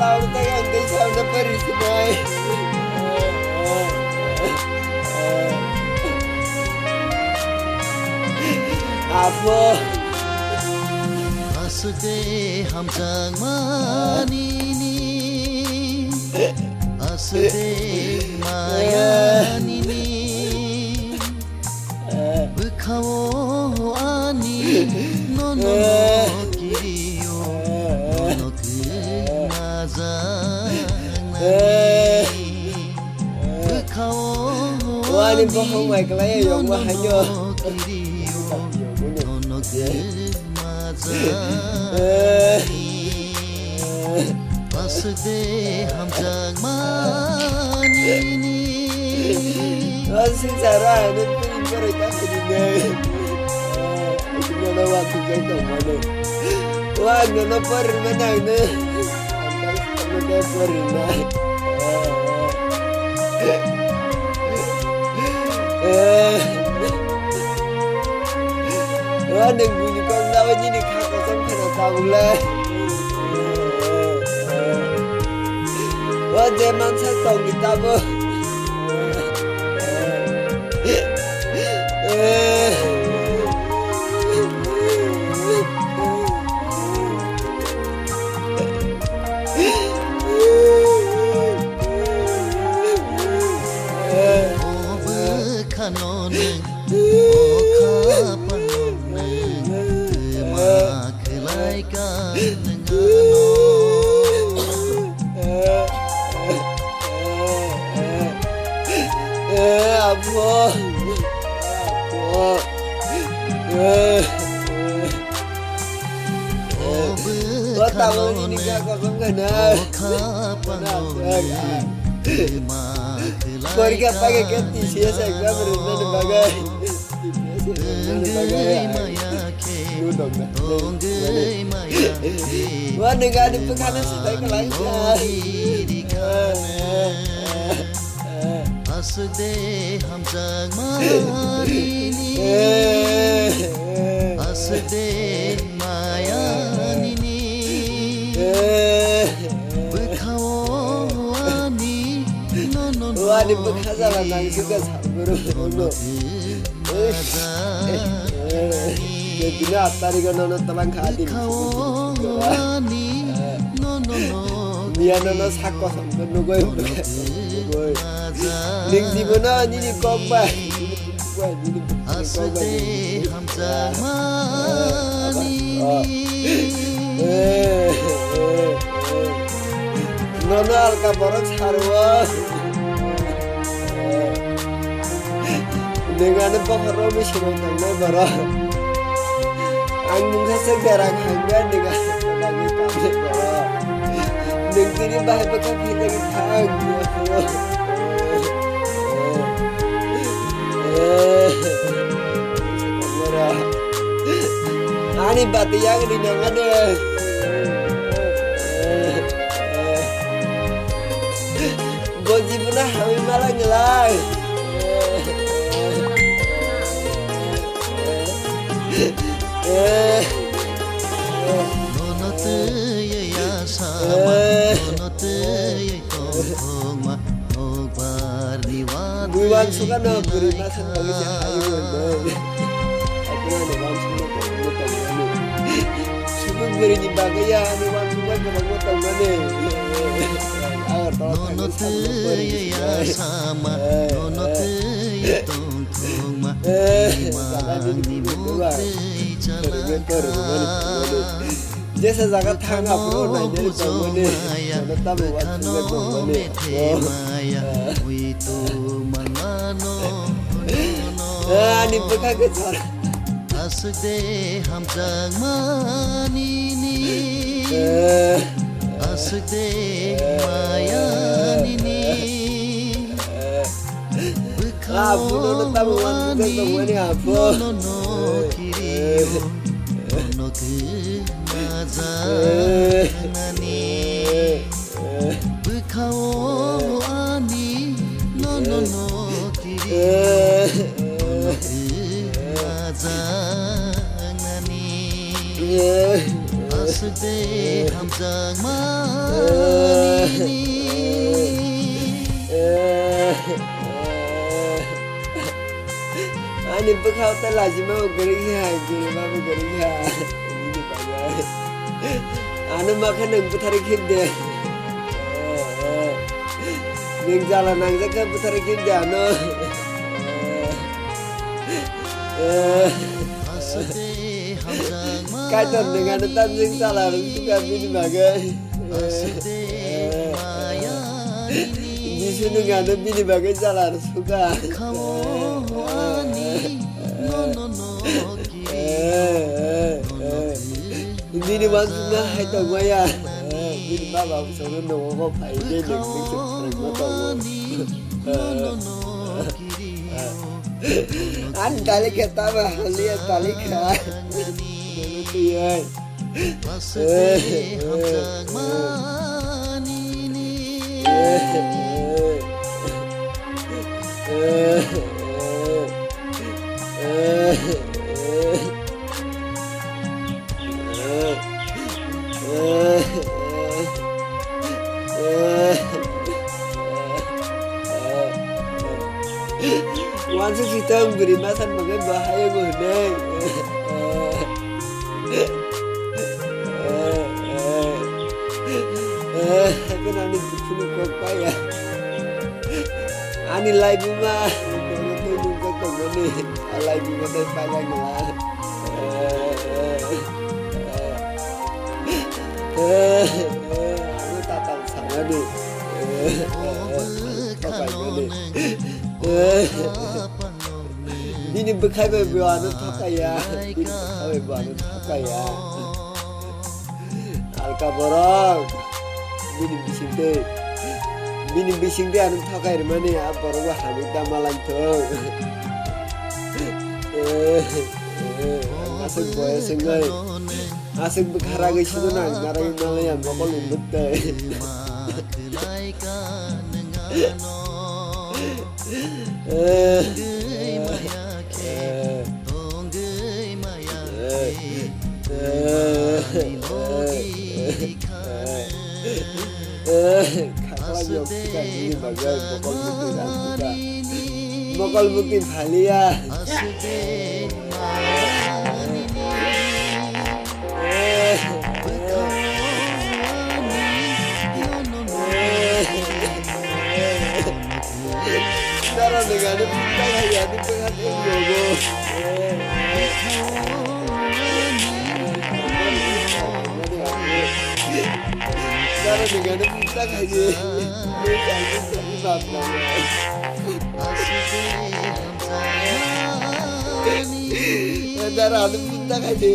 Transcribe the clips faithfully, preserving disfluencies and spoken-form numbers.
Ang tei ang tei sauna pari sinai. Apo. Aswk de hamjakmani ni, aswk de maya ni ni. Bwkhao ani nono kirio, nono kwmajaknani. Bwkhao ani bokhok mai kwlai yongma haino. Nono kirio, nono kwmajaknani. Aswk de hamjakmani ni. Aswk jara, ano twi boroi ta kiri ne. Aswk no wa tu jai tong mane. Wa no no por me nai ne. Ano ta por na. Eh. Wa neng buni kong na wa nini kha kosong khana tabuk le. Wa je mansa tong ni tabo. O bwkhano nwng, o khapano nwng, kwma khwlaikha nwng ano. Eh, apo. Apo. Eh. Wa tamo nini kha kosong kha na. Porikha paikha khe T C S exam rinani bagwi. T C S rinani bagwi. Wa nengani bwkhano swbai kwlai kha. Aswk de hamjakmani ni, aswk de maya ni ni. Bwkhao ani nono. Wani bwkha jala nang suka saburu. Bini at tarikh o nono twlang kha adi. Miya nono sak kosong khe nugwi nugwi. Ning jibono nini kok bai, nini kok bai, nini kok bai. Nono alka borok sarwo. Nwng ani bokhorok mwi swrwng tongnai borok. Ang nwng kha se bera khangya nwng ani bagwi tongnai borok. Nwng tini bahai bwkha phainani thang. Ani bati yang rinang ade. Bo jibono hamwi mala nglai. Nono twi ya sama, nono twi tongthokma, nokbar ni watwi. Bui wansukha no bwrwi masa bagwi se hayo. Suku bwrwini bagwi ya ani wansukma kwbangma tongmani. Agartala thangwi sabwi bwrwi ya sama, nono twi tongthokma, imangni muktwi chalangkha. Jesa jaga thang aphuru nainani tongmani. Nono tamo wansukma tongmani. Ani bwkha kwchar. Aswk de hamjakmani ni, aswk de maya ni ni. Bwkhao ani nono no kirio, nono kwmajaknani. Bwkhao ani nono no kirio, nono kwmajaknani. Aswk de hamjakma nini. Ani bwkhao ta lajima bo kwrwi kha, kwrwima bo kwrwi kha. Bini bagwi. Ano ma khe nwng bwtharwi khibde. Nwng jala nangjak khe bwtharwi khibde ano. Kaitor nwng ano tamjwk jala rwng suka bini bagwi. Jisu nwng ano bini bagwi jala rwng suka. Bini wansukna hai tongmaya. Bini baba bwskango nogo phai de nwng swrwngma tongo. Ani talika tama haliya talika. Nogo twiwi. Wansuk si tong bwrwi masa bagwi bo hayungo hwnwi. Haikhe ani bukhukni kok paiya. Ani laibuma bono tei nukjak tongmani. A laibuma tei pailak nang. Ano tatal sanani. Thokaimani. Bini bwkhai bai bo ano thokaiya. Bini bwkhai bai bo ano thokaiya. Alka borok. Bini bisingtwi. Bini bisingtwi ano thokai rwmani a borok bo hamwi tama langthok. Aswk boya swngnai. Aswk bwkha ragwi swnw nang naragwi malaya mokol ni bwktwi. Khakla yok sika nini bagwi bokol bukti rang sika. Bokol bukti phaliya. Dara nengani pita kaya di tengah tengah. Dara nengani pita kaya. Dara anu pita kaya.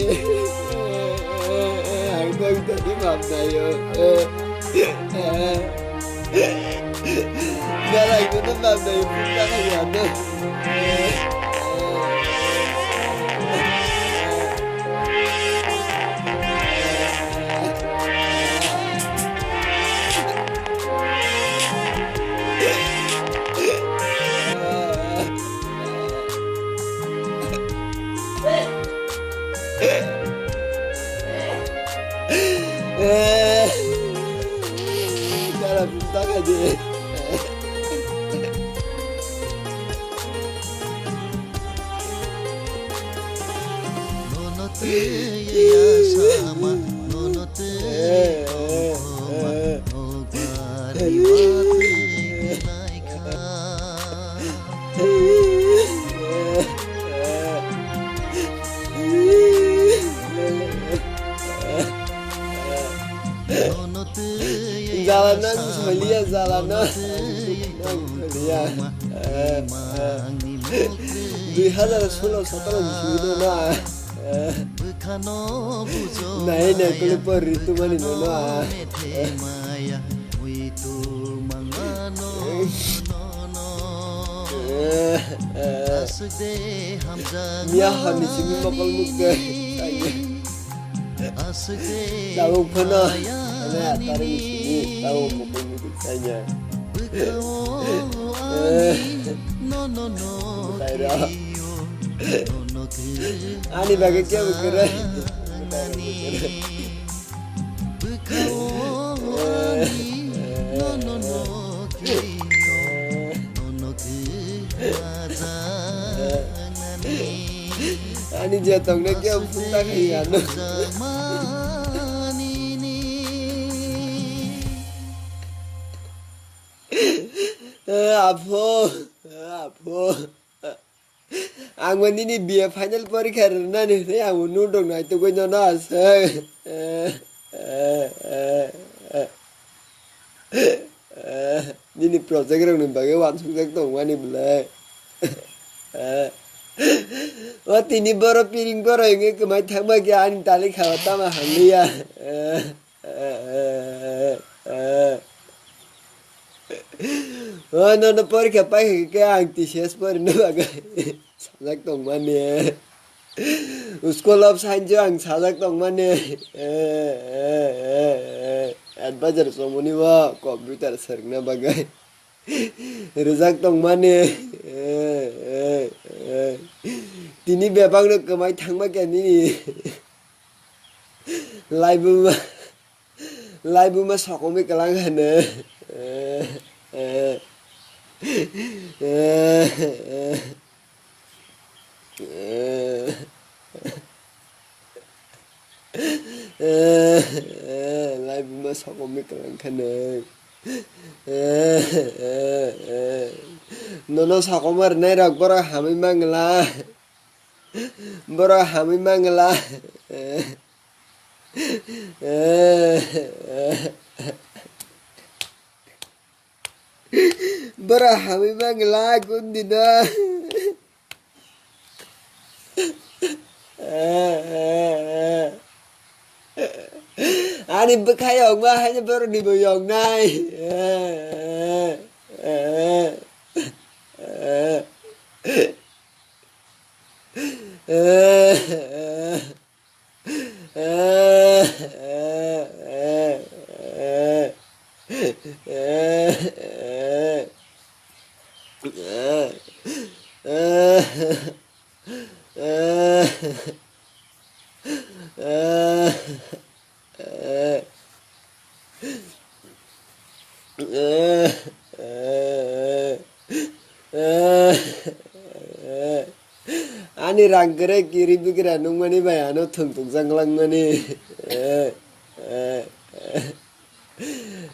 Aku tak tadi maaf nayo. Dara itu tuh tanda itu tak kaya. Cara buta aja. Jalana soiliya, jalana. Soiliya. Dui hazar solo sotoro ni simi no na. Nai nai kuli por ritu mani no na. Miya hor ni simi mokol mukte. Tabuk phano. Ana atari ni simi tabuk mokol mukte. Kanya. Ani bagwi kebo kwrwi. Ani je tongna khe ang phunta khai ano. Apho, apho. Ang bo nini B A final porikha rwnani hwnwi ang bo nwng rok naitugwi nono aswk. Nini project rokni bagwi uansukjak tongmani bwlai. O tini boro piring boro hwnwi kwmai thangma khe ani tali kha o tamo hamliya. O nono porikha paikha khe ang T C S porina bagwi sajak tongmani. School of Science o ang sajak tongmani. Advisor chomoni bo computer swrwngna bagwi rijak tongmani. Tini bebak no kwmai thangma khe nini. Laibuma, laibuma sokomwi kwlang hano. Laibuma sokomwi kwlang hano. Nono sokomwi rwnai rok borok hamwi mangla. Borok hamwi mangla. Borok hamwi mangla kundino. Ani bwkha yokma haino borokni bo yoknai. Ani rang kwrwi kiri bikra nukmani bai ano thwng tukjak langmani.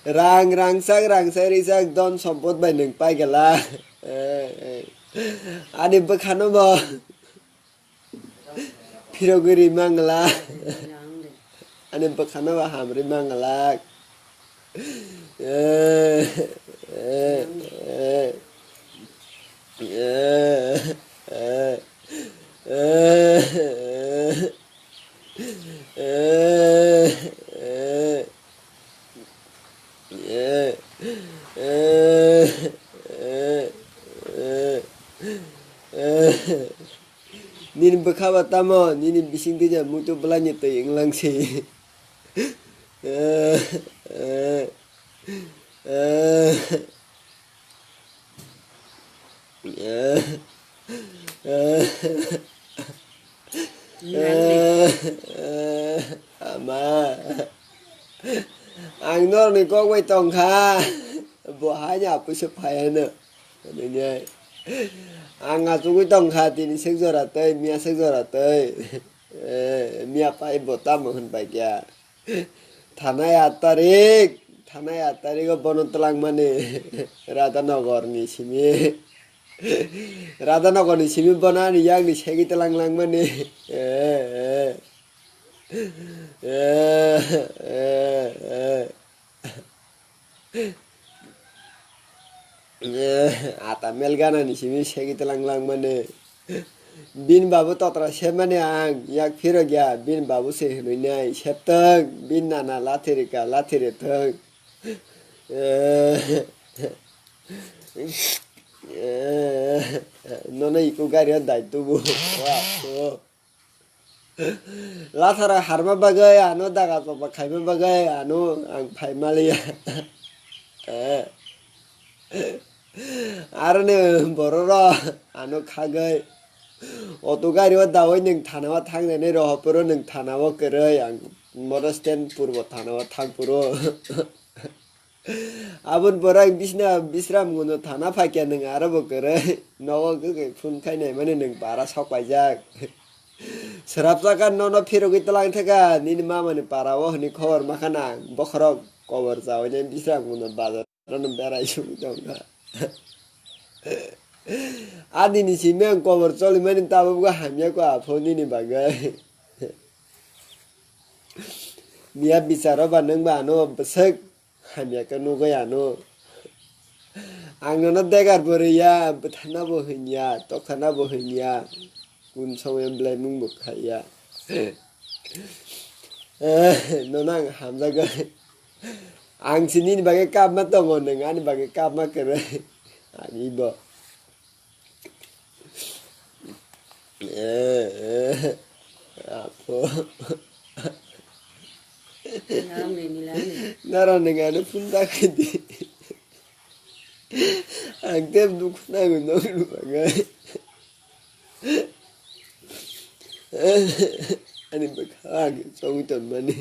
Rang rangchak rangchak rijak don sompot bai nwng paikha la. Ani bwkhano bo phirogwi ri mangla. Ani bwkhano bo hamri mangla. Nini bwkha ba tamo, nini bising twi muitu bwlaini twi wnglang se. Ama, ang norokni kok bai tongkha, bo haino apuisa phai hano. Ang achugwi tongkha, tini sek jora tei, miya sek jora tei. Eh, miya pai bo tamo hwn bai kya? Thanai aat tarik, thanai aat tarik o bono twlang mani Radhanagar ni simi. Radhanagar ni simi bono ani yak ni segwi twlang lang mani. Eh, eh. Eh, eh, eh. Ata mel gana ni simi segwi twlang lang mani. Bini babu totra sepmani ang yak phirok ya, bini babu se hwnwi nai septwng, bini nana lathi rika, lathi rithwng. Nono iko gari o dai tubu. Lathara harma bagwi ano daga choba khaima bagwi ano ang phai maliya. Aroni borok rok ano khagwi auto gari o dawi nwng thana o thang nani rohopor o nwng thana o kwrwi ang motor stand purbo thana o thang phuru. Aboni pore ang bisna bisram guno thana phaikya nwng aro bo kwrwi. Nogo kwrwi phone khainai mani nwng para sok paijak. Swrapsakha nono phirogwi twlang thaka nini mamani para o hwnwi khobor makhana bokhorok kobor chawi nai bisram guno bazar. Ano berai sugwi tongkha. Adini simi ang kobor cholimani tabukbo hamya kho apho nini bagwi. Miya bicharo ba nwng ba ano bwswk hamya khe nugwi ano. Ang nono degar bo rwya, bwthana bo hwnya, tokhana bo hwnya. Kun somoyo belaimung bo khaiya. Nono ang hamjagwi. Ang se nini bagwi kapma tongo, nwng ani bagwi kapma kwrwi. Ani bo. Apo. Naro nwng ano phone ta khaidi. Ang tei dukhu nango nokni bagwi. Ani bwkha ang chongwi tonmani.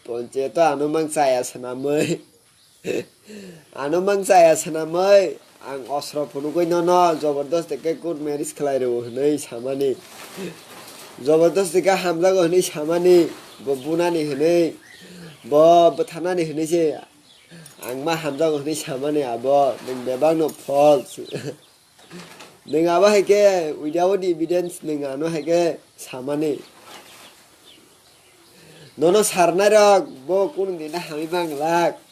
Ponche to ano mang chaya swnamwi. Ano mang chaya swnamwi. Ang osro phunugwi nono jobordosti khe court marriage khlai rwo hwnwi samani. Jobordosti khe hamjago hwnwi samani. Bo bunani hwnwi. Bo bwtharnani hwnwi se. Ang ma hamjago hwnwi samani abo. Nwng bebakno false. Nwng abo hai khe without evidence nwng ano hai khe samani. Nono sarnairok bo kunu dina hamwi manglak.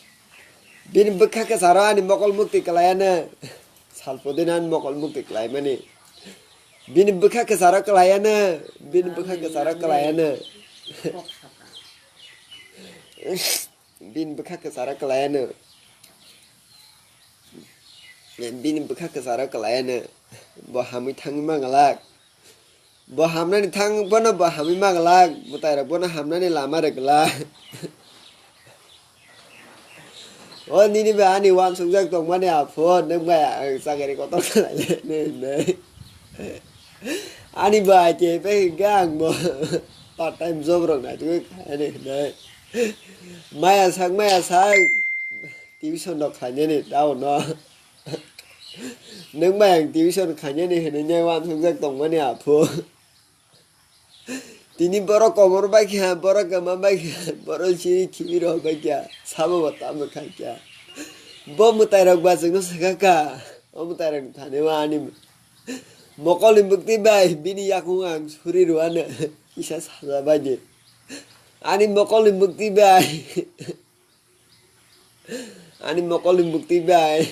Bini bwkha kwcharo ani mokol mukti kwlaiano. Salpodino ani mokol mukti kwlaimani. Bini bwkha kwcharo kwlaiano. Bini bwkha kwcharo kwlaiano. Bini bwkha kwcharo kwlaiano. Bini bwkha kwcharo kwlaiano. Bo hamwi thangwi manglak. Bo hamnani thang bono bo hamwi manglak. Mwtairok bono hamnani lama rwglak. O nini bai ani uansukjak tongmani aphuru nwng bai ang chakri kotor khlainani hwnwi. Ani bai khe bai hwnkhe ang bo part time job rok naitugwi khainani hwnwi. Maya sak maya sak tuition rok khainani town o. Nwng bai ang tuition khainani hwnwi nai uansukjak tongmani aphu. Tini borok komor bai kha, borok kwma bai kha, borok chini khibiro bai kha, sabo bo tamo khai kha. Bo mwtai rok ba chwngno swkha kha, o mwtai rok thani o ani mokol ni bwktwi bai bini yakung ang suri rwano kisa saja bai di. Ani mokol ni bwktwi bai. Ani mokol ni bwktwi bai.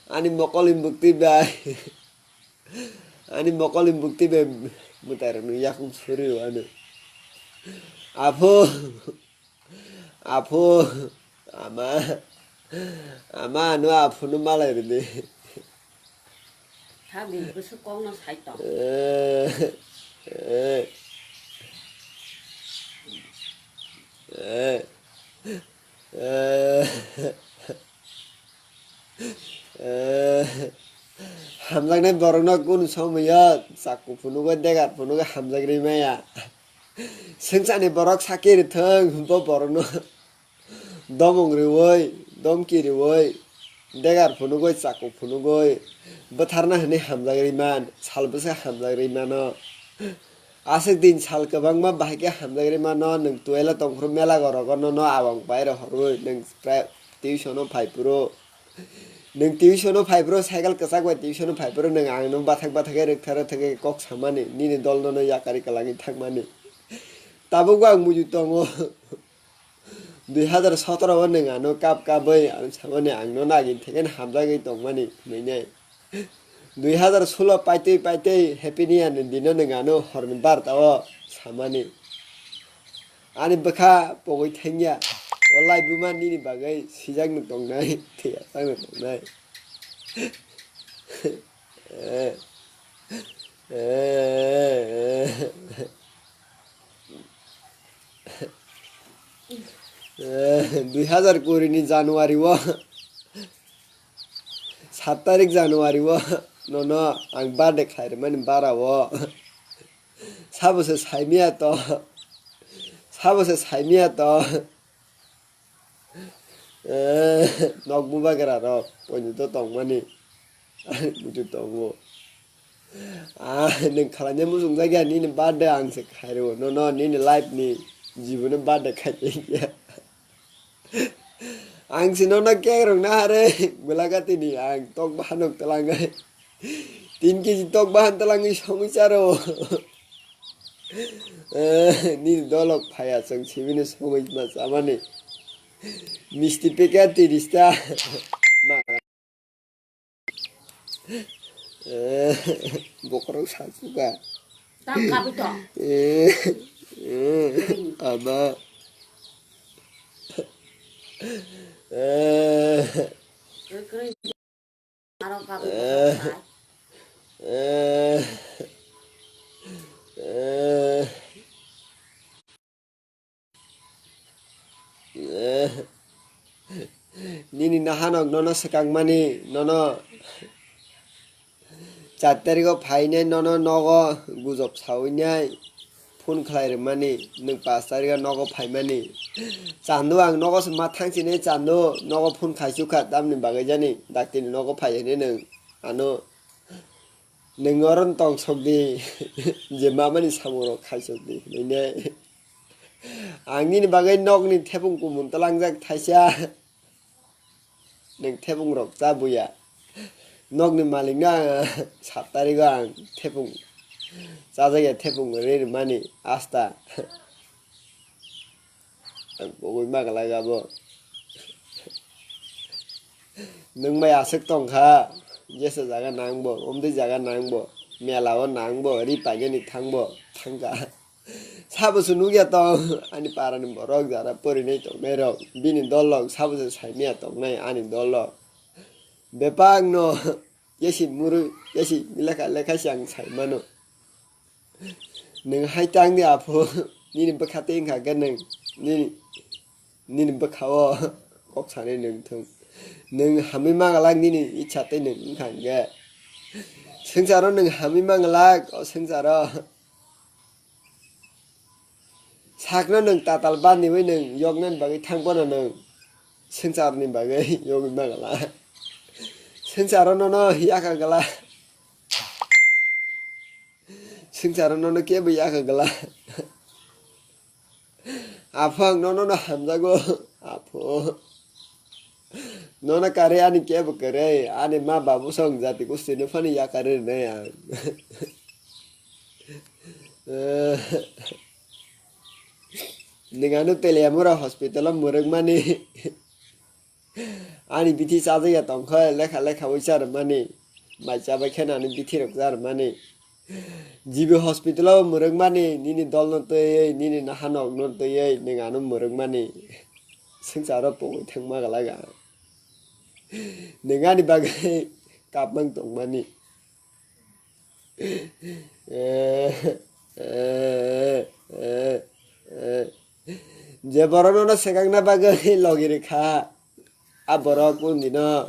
Ani mokol ni bwktwi bai. Ani mokol ni bwktwi bai mwtai rok ni yakung suri rwano. Aphu. Aphu. Ama. Ama ano aphu no malai rwdi. Tha bini bwswk kokno sai tong. Eh, eh, eh, eh, eh. Hamjaknai borokno kunu somoyo chakku phunugo, degar phunugo hamjak ri maya. Swngchani borok sakhe rwthwng, bo borokno. Domung riui, domki riui, degar phunugui, chakuk phunugui, bwtharna hwnwi hamjagwi man, sal bwsa hamjagwi mano. Aswk din sal kwbangma bahai khe hamjagwi mano, nwng twila tongphuru mela gorogo nono abang bai rohorwi, nwng pra-, tuition-o phai phuru. Nwng tuition-o phai phuru, cycle kwchak bai tuition-o phai phuru, nwng ang no bathak bathak khe rwktharwi thangwi kok samani, nini dol nono yakarwi kwlangwi thangmani. Tabukbo ang muitu tongo. Dui hazar sotoro o nwng ano kap kabwi ang samani ang no nagin thekhe hamjagwi tongmani hwnwi nai. Dui hazar solo paitwi paitwi Happy New Year ni dino nwng ano horni barta o samani. Ani bwkha pogwi thangya. O lai buma nini bagwi sijak no tongnai, thwiya sak no tongnai. Eh. Dui hazar kuri ni January o, sat tarik January o nono ang birthday khlai rwmani bara o. Sabo se saimaya to, sabo se saimaya to. Eh, nok bubagra rok, poito to tongmani. Muitu tongo. Ah, nwng khwlainai muchung jakya, nini birthday ang se khairo. Nono, nini life ni, jiboni birthday khaikhe ya. Ang se nono cake rok naharwi, bwlakatini ang tok bahan rok twlangwi. Tin kg tok bahan twlangwi songwi charo. Eh, nini dolok phaiya, chwng sibini songwi ma chamani. Misti packet tiris ta. Ma. Eh, bokorok sachuka. Tam kabi to. Eh, eh, ama. Eh. Aro kabi to. Eh. Eh. Eh. Eh. Nini nahanok nono swkangmani, nono char tarigo phainai, nono nogo gujok sawinai phone khlai rwmani, nwng pash tarigo nogo phaimani. Chandu ang nogo se ma thangsinai, chandu nogo phone khaisukha, tamni bagwi jani daktini nogo phai hinwi nwng ano. Nwng oro tong sok di, je mamani samung rok khai sok di hinwi ne. Ang nini bagwi nokni thepung kumun twlangjak thaisa. Nwng thepung rok cha buya. Nokni malik no ang sat tarigo ang thepung chajakya thepung ri rwmani asta. Ang pogwi ma kwlai abo. Nwng bai aswk tongkha, jesa jaga nangbo, omtwi jaga nangbo, mela o nangbo, ri paigani thangbo, thangkha. Sabo se nukya tong, ani parani borok jara porinai tongnai rok, bini dol rok sabo se saimaya tongnai ani dol rok. Bebak no, yasi muru, yasi lekha lekha se ang sai mano. Nwng hai tang di aphu, nini bwkha tei wngkha khe nwng, nini, nini bwkha o kok sanai nwng thung. Nwng hamwi mangalak nini icha tei nwng wngkha hwnkhe. Swngcharo nwng hamwi mangalak, o swngcharo. Sakno nwng tatal baniwi nwng yoknani bagwi thang phano nwng swngcharni bagwi yogwi mangalak. Swngcharo nono yakha glak. Swngcharo nono kebo yakha glak. Aphang nono no hamjago. Apho. Nono kare ani kebo kare. Ani ma babu song jati kusti no phani yakare ne ang. Nwng ano Teliamura hospital o mwrwkmani. Ani bithi chajakya tongkha lekha lekha wi charwmani. Mai chabai khe ani bithi rok charwmani. G B hospital o mwrwkmani, nini dolno twiwi, nini nahanokno twiwi, nwng ano mwrwkmani. Swngcharo pogwi thangma glak ang. Nwng ani bagwi kapmang tongmani. Eh, eh, eh, eh. Je borok nono swkangna bagwi logi rwkha, a borok kundino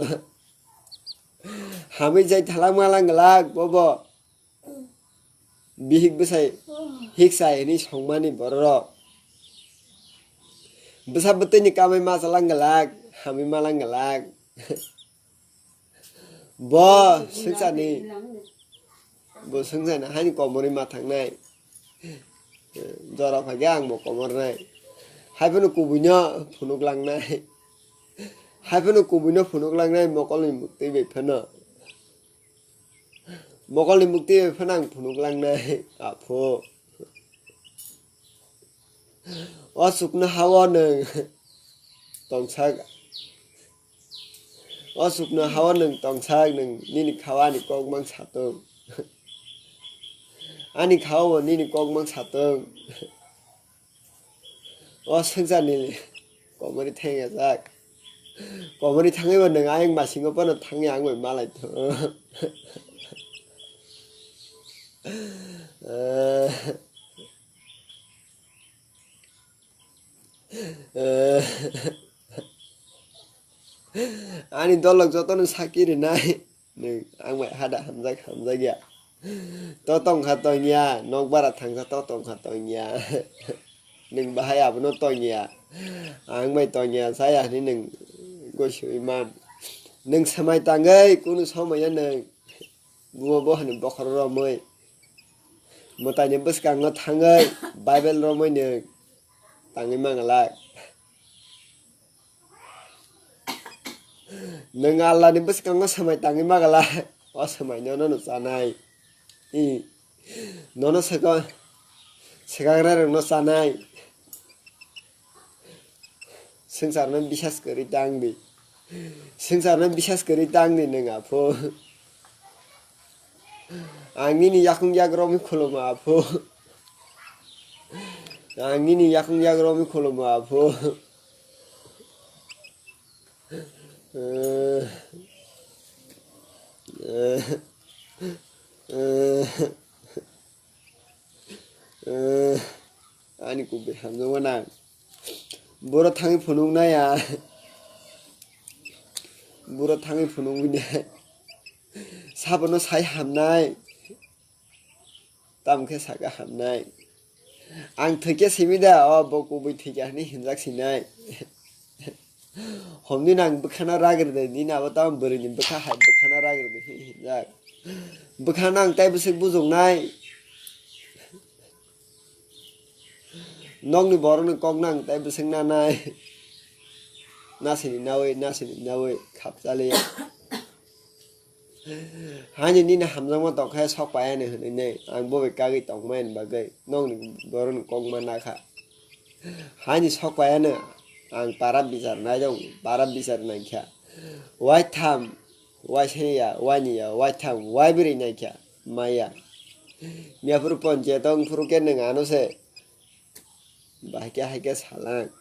hamwi jai thalangma lang glak bobo. Bihik bwsai hiksa hinwi songmani bororok. Bwsa bwtwini kamai ma chalang glak, hamwi malang glak. Bo swngcharni, bo swngcharni haini komorwi ma thangnai. Jora phaikhe ang bo komornai. Haiphano kubuino phunuk langnai. Haiphano kubuino phunuk langnai mokolni muktwi bai phano. Mokolni muktwi bai phano ang phunuk langnai, aphu. O chukno ha-o nwng tongsak, o chukno ha-o nwng tongsak, nwng nini kha-o ani kok mang satung. Ani kha-o bo nini kok mang satung. O swngcharni komorwi thangya jak. Komorwi thangwi bo nwng ayang masingo phano thangya ang bai malai tong. Eh, eh, ani dolok jotono saki rinai. Nwng ang bai hada hamjak hamjak ya. To tongkha tongya, nok bara thangsa to tongkha tongya. Nwng bahai abono tongya. Ang bai tongya, saya hwnwi nwng gosiwi man. Nwng swmai tangwi kunu somaya nwng buma bohani bokhoro romwi, mwtaini bwskango thangwi Bible romwi nwng tangwi manglak. Nwng Allah ni bwskango swmai tangwi magala, o swmai no nono chanai. I, nono swkang, swkangrarokno chanai. Swngcharno bisas kwrwi tang di. Swngcharno bisas kwrwi tang di nwng, aphu. Ang nini yakung yak romwi khulumo, aphu. Ang nini yakung yak romwi khulumo, aphu. Eh, eh, eh, eh, ani kubui hamjakma nang. Boro thangwi phunuknai ya. Boro thangwi phunuknai. Sabono sai hamnai. Tamo khe saka hamnai. Ang thwikhe simi da, o bo kubui thwikha hwnwi hinjak sinai. Homni nang bwkhano ragri de, nini abo tamo bwrwini bwkha hai bwkhano ragri de hinjak. Bwkhano ang tai bwswk bujoknai. Nokni borokni kok nang tai bwswk nanai. Nasini nawi, nasini nawi khapchaliya. Hani nini hamjakma tongkhe sok paiya ni hwnwi nei, ang bo bai kagwi tongmani bagwi nokni borokni kok ma nakha. Hani sok paiya no ang para bichar naijak, para bichar naikha. Waitham, waisani ya, waini ya, waitham, waibrwi naikha, maya. Miyaphuru ponchayat wngphuru khe nwng ano se. Bahai khe hai khe salang.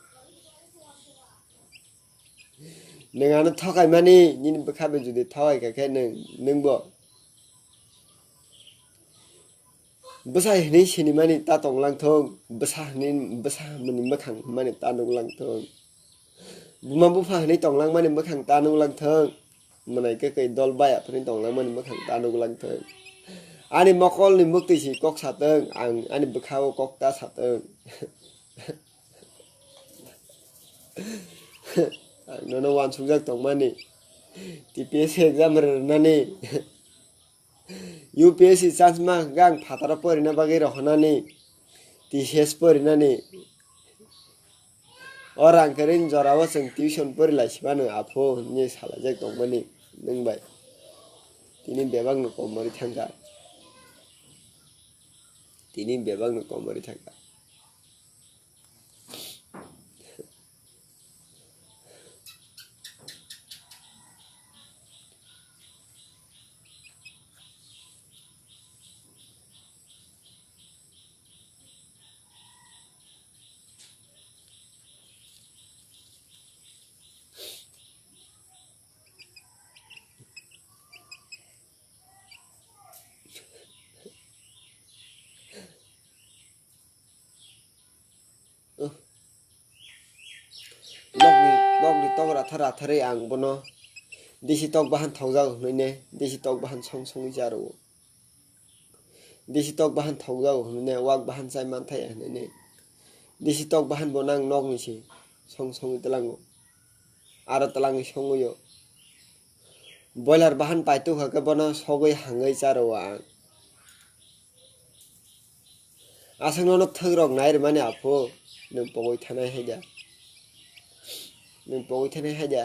Nwng ano thokaimani, nini bwkha bai jodi thokai kha khe nwng, nwngbo bwsa hinwi sinimani ta tonglang thung, bwsa hinwi, bwsa hinwi mwkhang hwnmani ta nuklang thung. Buma bupha hinwi tonglangmani mwkhang ta nuklang thung. Mwnai kwkwi dol baya phani tonglangmani mwkhang ta nuklang thung. Ani mokolni muktwi si kok satwng, ang ani bwkhao kok ta satwng. Ang nono uansukjak tongmani. T P S C exam rwnani. U P S C chance ma hwnkhe ang phataro porina bagwi rohornani, T C S porinani. O rang kwrwini jorao chwng tuition pori lai sibano aphu hwnwi salaijak tongmani nwng bai. Tini bebakno komorwi thangkha. Tini bebakno komorwi thangkha. Nokni, nokni tok rathar ratharwi ang bono disi tok bahan thokjago hwnwi ne, disi tok bahan song songwi cha rwo. Disi tok bahan thokjago hwnwi ne, wak bahan chai manthai hwnwi ne. Disi tok bahan bo nang nokni se song songwi tlango. Aro tlangwi songwi o. Boiler bahan paituk kha khe bono sogwi hangwi cha rwo ang. Aswk nono thwk rok nai rwmani aphu, nwng pogwi thanai hai da. Nwng pogwi thanai hai da.